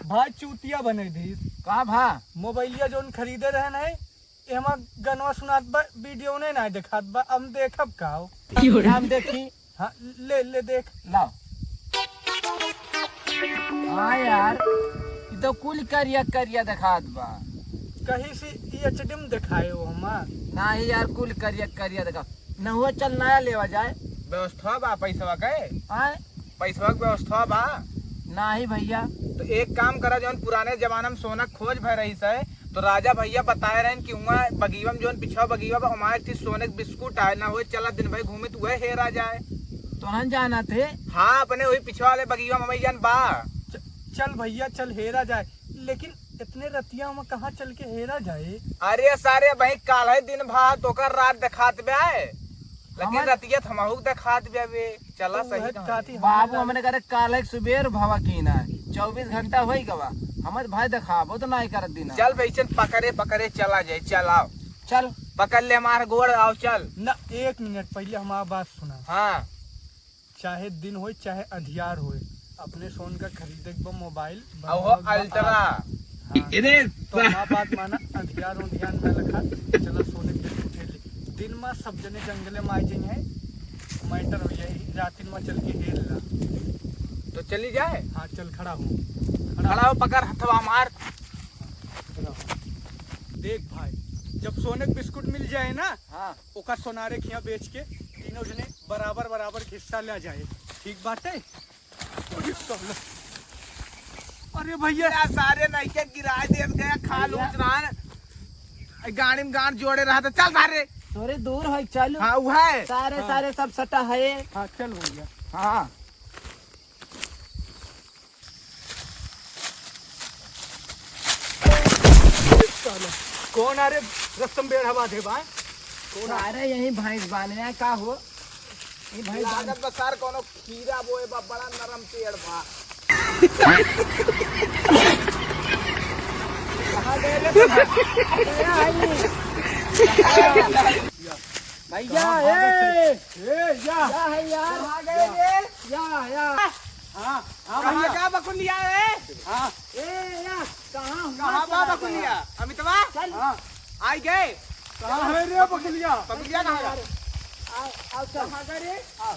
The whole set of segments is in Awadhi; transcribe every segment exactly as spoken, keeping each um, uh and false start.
भाई चूतिया बने दिस। का भा? मोबाइलिया जौन खरीदे रहे नहीं, एमा गनवा सुनात बा, वीडियो ने ना देखात बा, हम देखब का हो? हम देखी। हाँ, ले, ले देख। लाओ। हाँ यार, ई तो कुल करिया करिया देखात बा। कहीं से ई एचडी में देखाए हो हमार? नाही यार, कुल करिया करिया देखा। नहुआ चल नया लेवा जाए। व्यवस्था बा पैसवा के? आय? पैसवा के व्यवस्था बा? नाही भैया। तो एक काम करा, जौन पुराने जमाना में सोना खोज भय रही से, तो राजा भैया बताए रहन कि हुआं बगीवा में जौन पिछवा बगीवा बा, हुआं एक ठे सोने के बिस्कुट आए ना होए, चला दिन भर घूमे तो वह हेरा जाए। तो हम जाना थे। हाँ, अपने वही पिछवा वाले बगीवा में वही जान बा। च-, चल भैया, चल हेरा जाए, लेकिन इतने रतिया में कहाँ चल के हेरा जाए? अरे सारे भाई, काल है दिन भा, तो ओकर रात देखात बे आए, लेकिन हमार रतिया थमाहुक देखात बे बे। चला तो सही वह कहा। काथी बाबू, हमने हमने करे काल एक सुबेर भवा की ना, चउबीस घंटा होई गवा, हमर भाई देखाबो तो नाई करत दीना। चल भाई, चल पकड़े, पकड़े चला जाए, चल आओ। चल। पकड़ ले हमार गोड़, आओ चल। ना, एक मिनट, पहले हमार बात सुना। हाँ। चाहे दिन होए, चाहे अंधियार होए, अपने सोन का खरीदे के बा मोबाइल, अब हो बनवावे के बा अल्ट्रा। आप। हाँ। अरे तो सा- हमार बात माना, अंधियार उंधियार न लखा, चला सोने के उठे ले। दिन में सब जने जंगले में आए जइहैं, मैटर हो जाए, रातिन में चल के हेर ला। तो चली जाए? हाँ, चल खड़ा हो। खड़ा हो, पकड़ हथवा मार। खड़ा हो। देख भाई, जब सोने के बिस्कुट मिल जाए ना, हाँ। ओका सोनारे खिया बेच के तीनों जने बराबर बराबर हिस्सा ले जाए, ठीक बाटे? अरे साला। अरे भैया। या सारे नहीं के गिराए देत गया, खा लूट भैया। रहा है। गाड़ी में गांड जोड़े रहा था, चल सारे। थोड़े दूर है, चल। हाँ, वो है। सारे, हाँ। सारे सब सटा है। हाँ, चल भैया। हाँ। कौन आ रे? रस्तम बेड़ हवा दे बा। कौन आ? अरे यही भैंस बाने है, का हो? ये भैंस बाने। लागत बा सार कोनो खीरा बोए बा, बड़ा नरम पेड़ बा। कहाँ गए रे? भैया, कहाँ भाग गए? ए, या। क्या है यार? कहाँ गए रे? या, या। हाँ, हाँ, कहाँ भैया। का बकुलिया है? हाँ। ए, या, कहाँ हुआ कहाँ बा चला बकुलिया? गया? अमितवा? चल। हाँ। आई गए? कहाँ है रे बकुलिया? बकुलिया कहाँ गया? आ, आ, चल। कहाँ गए रे? आ।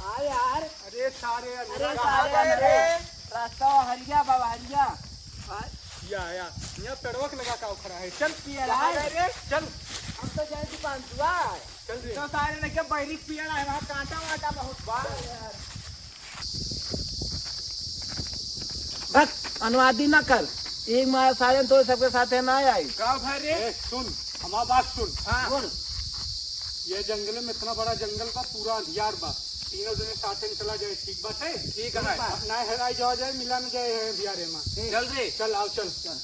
आ यार। अरे सारे अरे अंधेरा सारे कहाँ गए अंधेरा। रे? रास्ता हरिया बाबा, हरिया। आ। या, या। यहाँ पेड़वा के लगा का खड़ा है। चल। ये कहाँ लाए। गए रे? चल। हम तो जाए दुकान दुआ। चल रे। तो सारे ने क्या बैरी पियला है, वहाँ कांटा वाटा बहुत बा। भक, अनुवादी ना कर। एक मार साजन तो सबके साथे ना आई। का भाई रे? ए, सुन, हमार बात सुन। हाँ। बोल। ये जंगल में इतना बड़ा जंगल बा, पूरा अंधियार बा। तीनों जने साथे में चला जाए, ठीक बात है? ठीक है। ना हेराई जावा जाए, मिला न जाए है अंधियारे में। चल रे। चल, आओ, चल। चल।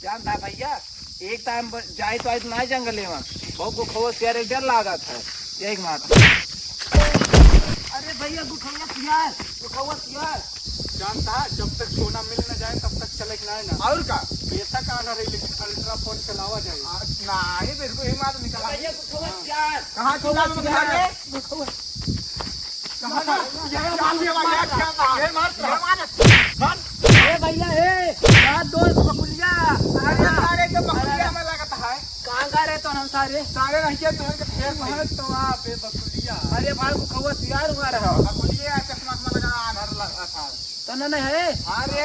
जानता भैया, एक टाइम ब-, जाए तो आए तो ना जंगले में। बहुत गुखौआ सियार एक डर लागत है। यही मार। अरे भैया, गुखौआ सियार, गुखौआ सियार। जानता, जब तक सोना मिल न जाए, तब तक चले के ना है ना। और का? बेशक आना रही, लेकिन अल्ट्राफोन चलावा जाए। आ, नहीं, बिल्कुल ही मार निकला। भैया, गुखौआ सियार। कहाँ गुखौआ चिल्ला में सियार। बता दे? गुखौआ। कहाँ का? ये मार, ये मार, ये मार, ये मार। मार। ए भैया, ए, का दोस्त बकुलिया? अरे सारे तो बकुलिया में लगत है। कहाँ का रे तो हम सारे? सारे रहिए तो है, तो फेर भाई। तो आप ए बकुलिया। अरे भाई, गुखौआ सियार हुआ रहा। बकुलिया चश्मा वश्मा लगा, आधार लगा था। तो ना, नहीं है। अरे।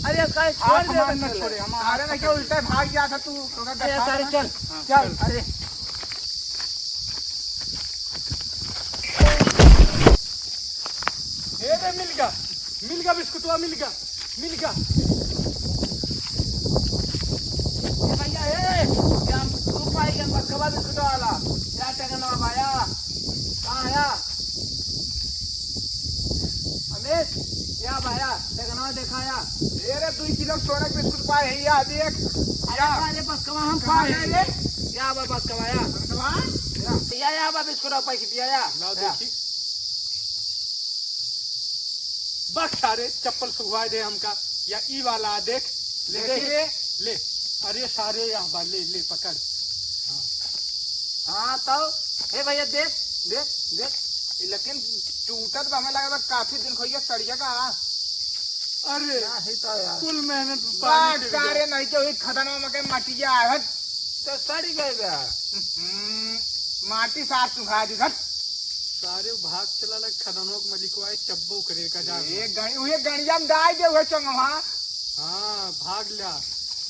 अरे, का छोड़ आप दे हमारे बच्चे ना छोड़े, को। हम अरे, नहीं, क्या उल्टा भाग गया था तू, अगर अरे, देखा सारे था ना। चल, हाँ, चल। चल, अरे। ए रे, मिल गया, मिल गया बिस्कुटवा, मिल गया, मिल गया। ए भैया, ए, क्या हम तू पाई गया, बस कबा बिस्कुटवा वाला? क्या टगनवा भाया? कहाँ आया? अमित, या भाया, टगनवा देखाया। ए रे, दुई किलो सोना के बिस्कुट पाए है, या देख। अरे, या। अरे, बस कबा हम कहाँ पाए गए हैं। रे? या बा, बस कबा या। बस कबा? या। या, या बा, बिस्कुट पाई के दिया, या। लाओ या। देखी। बक सारे, चप्पल सुखवाए दे हमका। या ई वाला देख, ले देखी देख। रे। ले। अरे सारे, या बा, ले, ले, पकड़। हाँ। हाँ तो, हे भैया, देख, देख, देख, ई लेकिन टूटत बा, हमें लगा काफी दिन खोइया सड़िया का। अरे, ना, ही तो यार। कुल मेहनत पानी बा, फिर सारे गया। नहीं के वही खदनवा में के मटिया है। तो सड़ी गए बा। हम्म, माटी साफ सुखा दी, हट। सारे भाग चला लग खदनवा के मलिकवा है, चब्बो करे का जाग। ये गणी, ये गणिया में डाल दे, वो चंगवा। हाँ, भाग ला,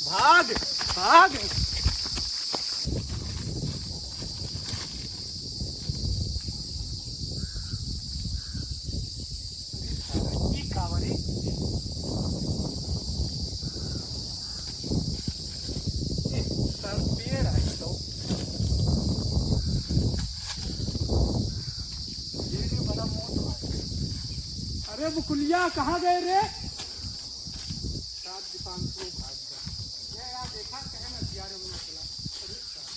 भाग, भाग। अरे साला, ई का बा रे? ए, साला पेड़ है तो। ये जो बड़ा मोट बा। अरे बुकुलिया, कहाँ गए रे? सात दुकान से भाग गया। ये यार देखा, कहे ना, यार, वो चला। अरे साला।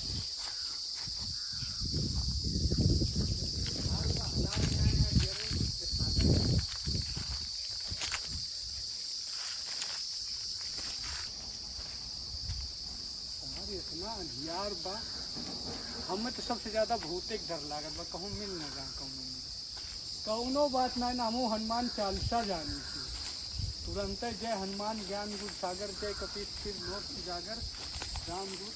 यार, इतना अंधियार बा, हमें तो सबसे ज्यादा भूते के डर लागत बा, कहूँ मिल ना जाए कौनो मिल। कौनो बात ना, ना हमहू हनुमान चालीसा जानी थी। तुरंते जय हनुमान ज्ञान गुण सागर, जय कपीस तिल लोक उजागर, राम दूत।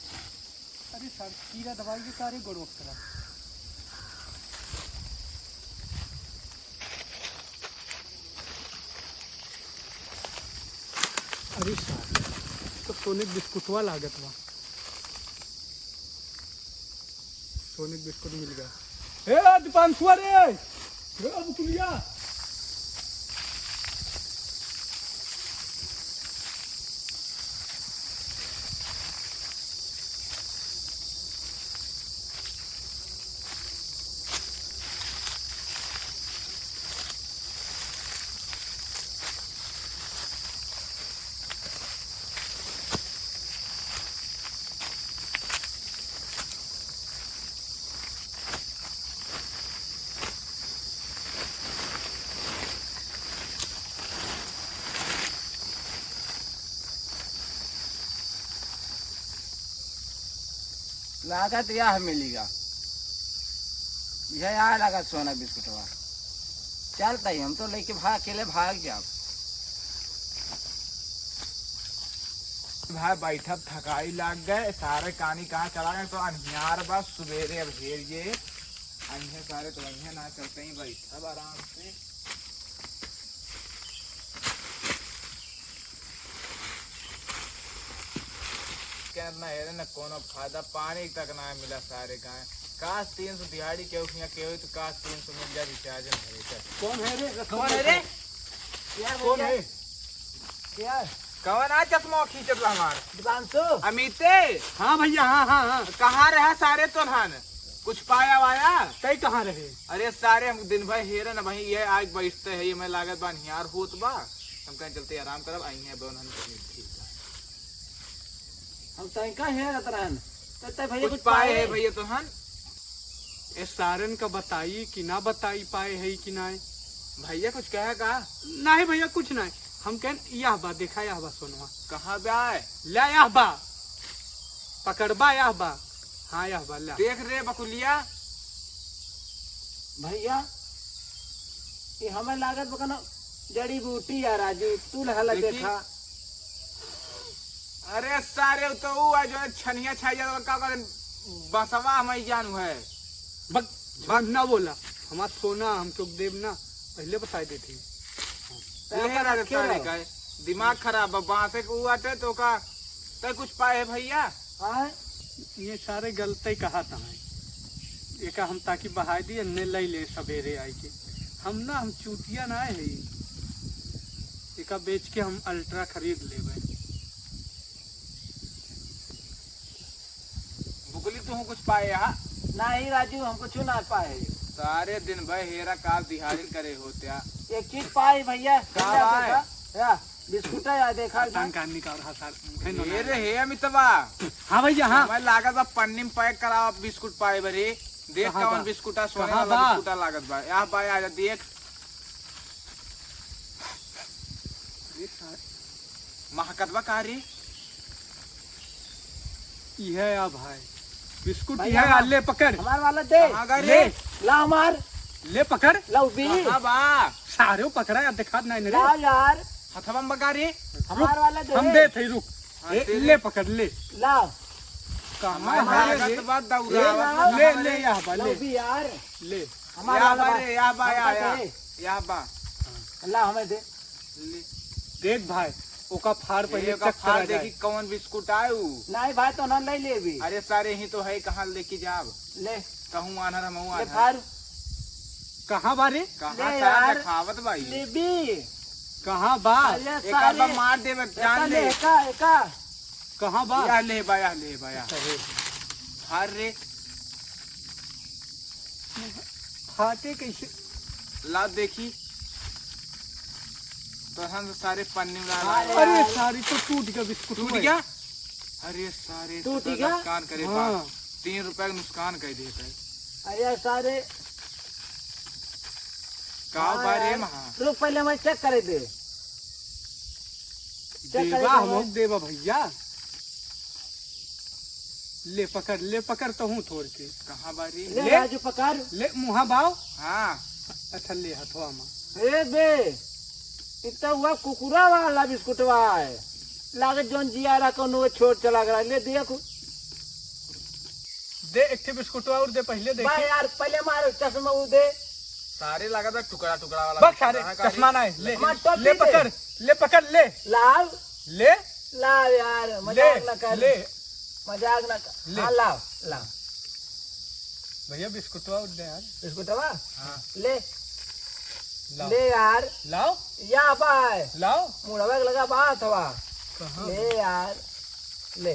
अरे सर, कीड़ा दवाई के कार्य गड़बड़ करा। अरे सर, तो सोने के बिस्कुटवा लागत बा। सोने के बिस्कुट मिल गया। ए दीपांशुआ रे, ए बुकुलिया। लागत यह मिलीगा, यह आ लागत सोना बिस्कुटवा। चलता ही हम तो लेके भाग, अकेले भाग जाब। भाई बैठब, थकाई लाग गए, सारे कानी कहाँ चला गए, तो अन्हियार बा, सुबेरे अब हेर ये अन्हे सारे तो अन्हे ना चलते ही बैठब आराम से। क्या ना हेरे न कोनो फायदा, पानी तक ना मिला सारे का। काश तीन सौ दिहाड़ी केहू किया केहू तो काश तीन सौ मिल जाए, रिचार्ज में भरे जाए। कौन है रे? कौन है रे? क्या कौन भैया? है? क्या? कौन आ चश्मा खींचत बा हमार? दीपांशु। अमिते। हाँ भैया, हाँ, हाँ, हाँ। कहाँ रहा सारे तोन्हन? कुछ पाया वाया? तई कहाँ रहे? अरे सारे हम दिन भर हेरे न वहीं, ये आग बैठते है, ये मैं लागत बा अन्हियार होत बा, हम कहीं चलते आराम करब, आई है बहन हम कहीं ठीक बा। हम तई का हेरत रहन, तो तई भैया कुछ कुछ पाए पाए? है भैया तोहन? ए सारन का बताई कि ना बताई पाए है कि ना? भैया कुछ कहे का? नहीं भैया कुछ नहीं, हम कहन यह बा, देखा यह बा सोनवा। कहाँ बा? ला यह बा, पकड़बा यह बा। हाँ, यह बा, ला। देख रे बकुलिया। भैया, ये हमें लागत बा कनो जड़ी बूटी या राजू, तू लहला देखी। देखा। अरे सारे, तो ऊ आ जो छनिया छाई जात, का कहन बसवा हमें जानू है। बक, बक। ना बोला, हमार सोना हम चोक देब ना, पहले बताई देती। तो ले अपन राजा रखे सारे रहो। का है, दिमाग खराब बा, बांसे के ऊ आटे तो का, तै कुछ पाए है भैया? आए? ये सारे गलते कहा था हैं। एका हम ताकि बहाई दी, अन्ने लई ले सबेरे आई के। हम ना, हम चूतिया ना है। एका बेच के हम अल्ट्रा खरीद लेबे। बुकली, तू कुछ पाए हा? नहीं राजू, हम कुछ ना पाए। सारे दिन भर हेरा काल दिहाड़िन करे होत्या। एक चीज पाए भैया, का भैया पाए? देखा, या, बिस्कुट है, या देखा पतंग ना। का निकाल रहा सार, मुझे ना ए रे, ना। हे अमितवा। हाँ भैया, हाँ। मैं लागत बा पन्नी में पैक कराओ बिस्कुट पाए बरे। देख कहाँ कौन बा? बिस्कुट आ, सोने कहाँ वाला बा? बिस्कुट आ लागत बा। या बा, या देख। अरे सार। महकत बा का रे? इहे आ भाई। बिस्कुट भैया, ये हमार, ले पकड़। हमार वाला दे। कहाँ गा रे? ले। ला हमार। ले पकड़। ला उबी। कहाँ बा? सारे पकड़ा यार, दिखात नहीं रे। ला यार। हथवा में बा का रे? हमार वाला दे। हम देत है, रुक। हाँ, ए, दे ले दे। पकड़, ले। ला। कहाँ हमार है वाला रे? दे। बा दौड़ा, ले, बा ले, हमारे। ले, यहाँ बा, ला ले। उबी यार। ले। हमार या वाला बा बा। रे, या बा, या, हमका या। दे। या बा। ला, हमें दे। ले। देख भाई, ओका फाड़ पहिले, ओका चेक फाड़ करा जाए। देखी कौन बिस्कुट आए उ। नहीं भाई, तो ना ले लेबी। अरे सारे, ही तो है, कहाँ लेके जाब? ले। कहूँ आन्हर, हम ले आन्हर। फाड़। कहाँ बा रे? कहाँ ले सारा यार। देखावत बा ई? लेबी। कहाँ बा? अरे एका सारे। बा मार देबे, एका जान ले, ले। एका, एका। कहाँ बा? या ले बा, या ले बा, या। अच्छा, हे। फाड़ रे। फाटे कैसे? ला देखी। तो हम सारे पन्नी उड़ा हाँ ला। यार। अरे सारी तो टूट गया बिस्कुट टूट में। गया? अरे सारे टूट तो गया? नुकसान करे हाँ। बा। तीन रुपया का नुकसान कर देता है। अरे सारे। का हाँ बा रे यार। महा? रुक, पहले हमें चेक करे दे। चेक करे देवा, दे। हम देवा भैया। ले पकड़, ले पकड़ तो हूँ थोड़ के। कहाँ बारी? ले ले। राजू पकड़। ले मुहा बाव। हाँ। अच्छा ले हथवा मा। ए बे, इ तो हुआ कुकुरा वाला बिस्कुटवा है। लागे जौन जियारा कोनो छोट चला गया। ले दिया कु-, दे एक ठे बिस्कुटवा और दे पहले बा देखी। यार, पहले मारो चश्मा उ दे। सारे लागत बा टुकड़ा टुकड़ा वाला बक बिस्कुट सारे, है, का चश्मा रे? ना है, ले, हमार टोपी ले दे। पकड़, ले पकड़, ले। लाव। ले। लाव यार, ले, मजाक ना कर। ले। मजाक ना कर। ले। हाँ, लाव, लाव। भैया, बिस्कुटवा उठ दे यार। बिस्कुटवा? हाँ। ले। लाव। ले यार। लाव। या बाय। लाव। मुड़वा के लगा बात हवा। कहाँ? ले यार। ले।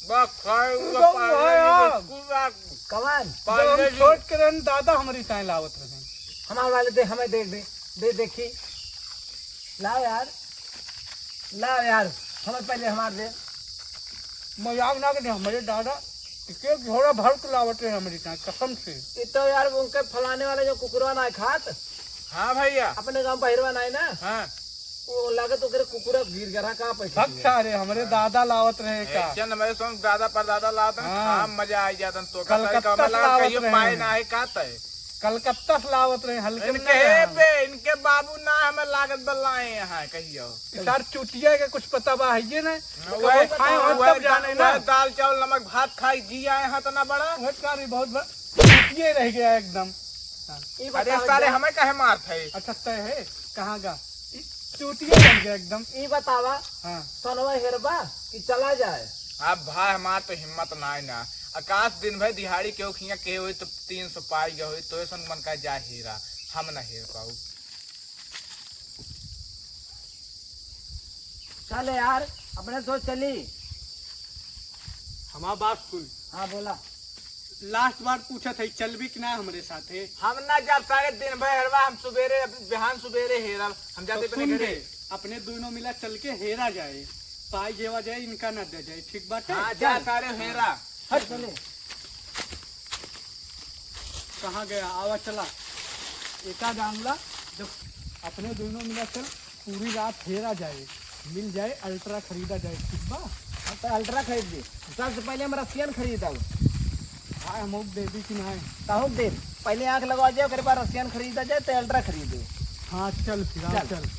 बा, खाए हुआ एकदम पार्ले जी भाया। बिस्कुट आ कमान। पार्ले जो हम जी। छोट के रहन, दादा हमरी ताई लावत रहे। हमार वाले दे, हमें दे दे, दे देखी। लाओ यार, लाओ यार, हमें पहले हमार दे। मजाक ना करे, हमरे दादा एक एक झोला भर के लावत रहे हमरी ताई, कसम से। ये तो यार उनके फलाने वाले जो कुकुरवा ना खात। हाँ भैया। अपने गाँव बहिरवा ना है ना? हाँ। वो लागत ओकरे कुकुरा गिर गया रहा, कहाँ पैसे भग दिए? सारे, हमरे हाँ। दादा लावत रहे का? ऐसे न, मेरे संग दादा परदादा लावत रहे, हाँ। खाम मजा आ जाता तो का सारे कलकत्ता कमला से लावत कहियो रहे पाए हैं। ना है, का तय? कलकत्ता से लावत रहे, हल्के में इनके ना हे रहा। बे, इनके बाबू ना हमें लागत बल्लाए यहाँ कहियो। ई सार चुटिया के कुछ पता बा है ये ना? तो वह, कबो खाए हो वह तब दा-, जाने ना। वह दाल चावल नमक भात खाई जी आए हैं तना बड़ा। वह सारे बहुत बड़ा चुटिया रह गया एकदम। हाँ। ई अरे बताओ साले, जा। हमें काहे मारत है? अच्छा, तय है, कहाँ गा? ई चूतिया बन गया एकदम। ई बतावा, हाँ। सोनवा हेरबा कि चला जाए? अब भाई, हमार तो हिम्मत नाय ना। आकाश दिन भर दिहाड़ी के ओखियाँ के होई तो तीन सौ पाई गए होई, तो ऐसन मन का जा हेरा, हम ना हेर पाऊ। चल यार, अपने सोच चली। हमार बात सुन। हाँ, बोला। लास्ट बार पूछत है, चलबी कि ना हमरे साथे? हम ना जाब सारे दिन भर हेरवा, हम सुबेरे, बिहान सुबेरे हेरब, हम जाते तो अपने सुन घरे। ले, अपने दोनों मिला चल के हेरा जाए, पाई जेवा जाए, इनका ना दे जाए, ठीक बाटे? हाँ, जा चल। सारे हेरा। हट चले। कहाँ गया? आवा चला। एका जान ला, जब अपने दोनों मिला चल, पूरी रात हेरा जाए, मिल जाए, अल्ट्रा खरीदा जाए, ठीक बा? हाँ, तो अल्ट्रा खरीद ली। सबसे पहले हम रसियन खरीदब। हाँ, हम ओक देबी कि नाय? तहुक देब। पहले आँख लगवा जाए, ओकरे बाद रसियन खरीदा जाए, तो अल्ट्रा खरीदे। हाँ, चल फिर, हाँ, चल। चल।